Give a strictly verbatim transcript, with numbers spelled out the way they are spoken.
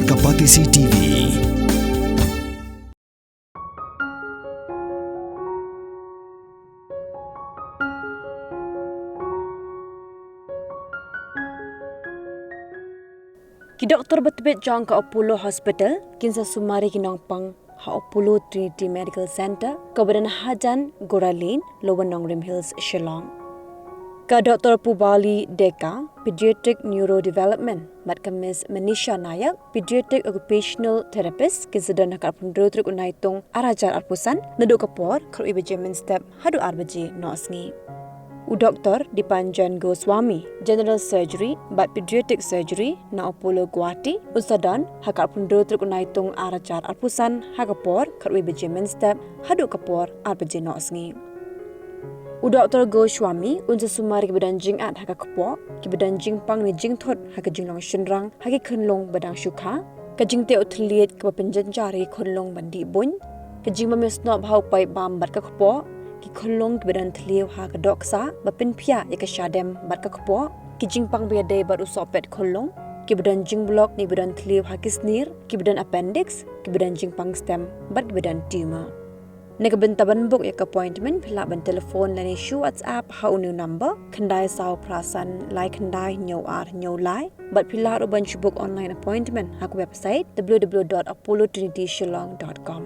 Ka Batesi T V. Ki doktor ba tbit jong ka Apollo Hospital kin sa sumar ïa ki nongpang ha Apollo Trinity Medical Center kaba don hajan Gora Lane, Lower Nongrim Hills, Shillong. Ka Doktor Pubali Deka, Pediatric Neurodevelopment, bad ka Miss Manisha Nayak, Pediatric Occupational Therapist, kin sa don ha ka arphew hynriew tarik u Naitung ar hajar arphew san, naduh ka por khatwei baje mynstep haduh ar baje nohsngi. U Doktor Dipanjan Goswami, General Surgery bad Pediatric Surgery na Apollo Guwahati, un sa don ha ka arphew hynriew tarik u Naitung ar hajar arphew san ha ka por khatwei baje mynstep haduh ka por ar baje nohsngi. U Doktor Goswami un sa sumar ïa kiba don jingat ha ka kpoh, kiba don jingpang ne jingthut ha ka jinglong shynrang ha ki khunlung ba dang shu kha, ka jingteh u thylliej kaba pynjynjar ïa ki khunlung ban dih buiñ, ka jingbym ïasnoh bha u paip bam bad ka kpoh, ki khunlung kiba don thliew ha ka dohksah ba pynphiah ïa ka shadem bad ka kpoh, ki jingpang ba ïadei bad u sohpet khunlung, kiba don jingblok ne ba don thliew ha ki snier, kiba don appendix, kiba don jingpang stem bad kiba don tumor. Na ka bynta ban book ïa ka appointment, phi lah ban telephone lane shu WhatsApp ha une u number, khyndai saw phra san lai khyndai hynñiew ar hynñiew lai, bad phi lah ruh ban shu book online appointment ha ka website w w w dot apollo trinity shillong dot com.